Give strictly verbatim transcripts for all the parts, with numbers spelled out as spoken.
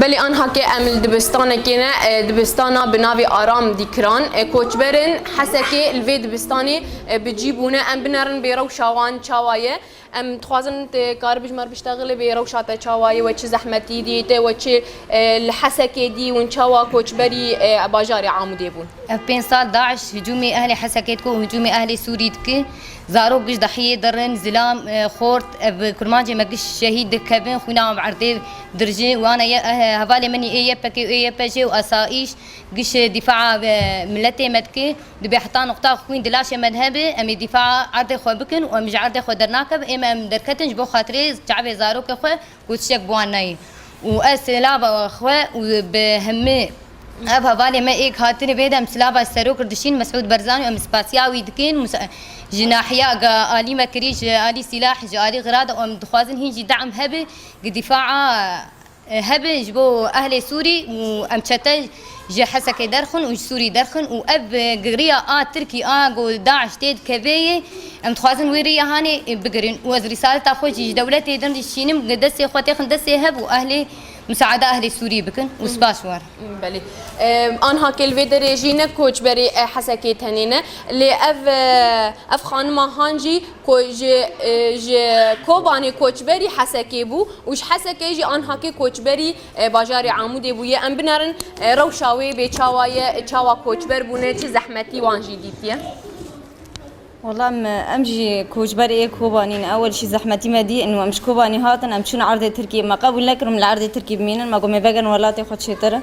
Belê, anhakê em li dibistanekê ne, e, dibistana bi navê Aram Dîkiran. E, koçberên Hesekê li vê dibistanê, e, bi cî bûne. Em binerin bê rewşa wan çawa ye. Em dixwazin te karibî ji me re biştexilî bê rewşa te çawa ye, we çi zehmetî dît, we çi, e, li Hesekê dî, hûn çawa koçberî, e, bajarê Amûdê bûn? Ev pênc sal DAIŞ hicûmê ehlê Hesekê dike û hicûmê ehlê Sûrî dike. Zarok giş dahiyê dirin, zilam, e, xort, ev kurmancê me giş şehîd dikevin, xwîna em erdê dirjin. Wana ye, eh, hevalê min ê Y P G û ê Y P J û asayîş giş dîfaa, e, miletê me dike. Dibê heta noqta xwîn di laşê me de hebe, em ê dîfaa erdê xwe bikin û em ji erdê xwe dernakevin. Ême em derketin ji bo xatirê çavê zarokê xwe ku tiştek bi wan neyê. Û ez silava xwe û bi hemî ev hevalê me êk hatine vê de em silava serok dişîn Mesûd Barzanî û em spasiya wî dikin. Musa-, ji nahiya ga alî me kirî, ji alî sîlah, ji alî xira de û em dixwazin hîn jî de'm hebe, gi dîfaa, e, hebe ji bo ehlê Sûrî û em çete ji Hesekê derxin û ji Sûrî derxin û ev, e, giriya a Tirkî a ku DAIŞ tê dikevê yê, em dixwazin wê rêya hanê, e, bigirin û ez rîsaleta xwe jî ji dewletê din dişînim, destê xwe têxin destê hev û ehlê musaada ehlê Sûrî bikin û spas war. Belê. E, anha ke li vê derê jî ne koçberê, e, Hesekê tenê ne, lê ev, e, ev xanima han jî Ko-, ji, e, ji Kobanê koçberî Hesekê bû û ji Hesekê jî anhakê koçberî, e, bajarê Amûdê bûye. Em binerin, e, rewşa wê bê çawa ye, çawa koçber bûne, çi zehmetî wan jî dîtiye? Wela em, em jî koçberê ê Kobanî ne. Ewel jî zehmetî me dî, û em ji Kobanî hatin, em çûn erdê Tirkiyê. Me qebûl nekirin, em li erdê Tirkiyê bimînin, me got, me vegerin welatê xwe çêtir e.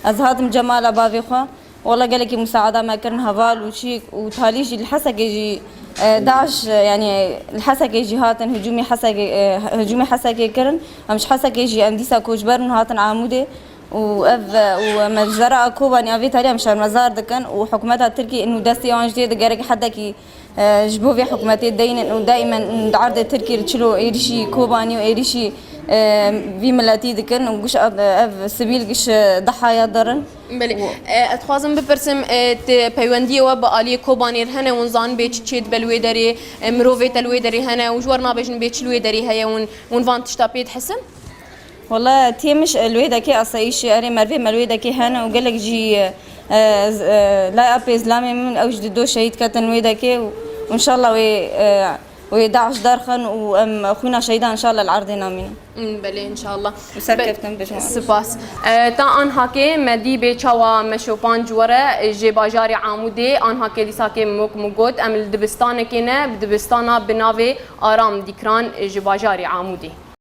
Ez hatim cemala bavê xwe. Wela gelekî musaada me kirin, heval û çîk û talî jî li Hesekê jî, e, DAIŞ, e, yanî li Hesekê jî hatin hicûmî Hesekê, e, hicûmê Hesekê kirin. Em ji Hesekê jî em dîsa koçber in hatin Amûdê û ev, e, û me ji zera Kobanî a vê talî em şermezar dikin û hikûmeta Tirkî û destê wan jî tê de gerek hedekî, e, ji bo vê hikûmetê deynin û daîmen di erdê Tirkî re çilo êrîşî Kobanî û êrîşî, e, vî miletî dikin û giş ev, ev sivîl giş, e, dihaya dirin. Belê. Û E, ez dixwazim bipirsim, e, ti peywendiyê we bi aliyê Kobanê re hene, hûn zanin bê çi çê dibe li wê derê, e, mirovê te li wê derê hene û ji we re nabêjin bê çi li wê derê heye, hûn, hûn van tişta pê dihisin? Wala têmiş, e, li wê dekê asayîşê erê mervê me li wê dekê hene û gelek jî, e, e, z-, e, lay apê zilamê min ew ji dido şehîd ketin wê dekê û înşallah wê, e, wê DAIŞ derxin û em xwîna şehîdan înşallah li erdê namînin. Hmm, belê, înşallah. Û serkeftin Be-, bijin. Spas. E, ta anhakê me dî bê çawa me şopand ji we re, e, ji bajarê Amûdê, anhakê dîsakê min wek min got, em li dibistanekê ne, bi dibistana bi navê Aram Dîkran, e, ji bajarê Amûdê.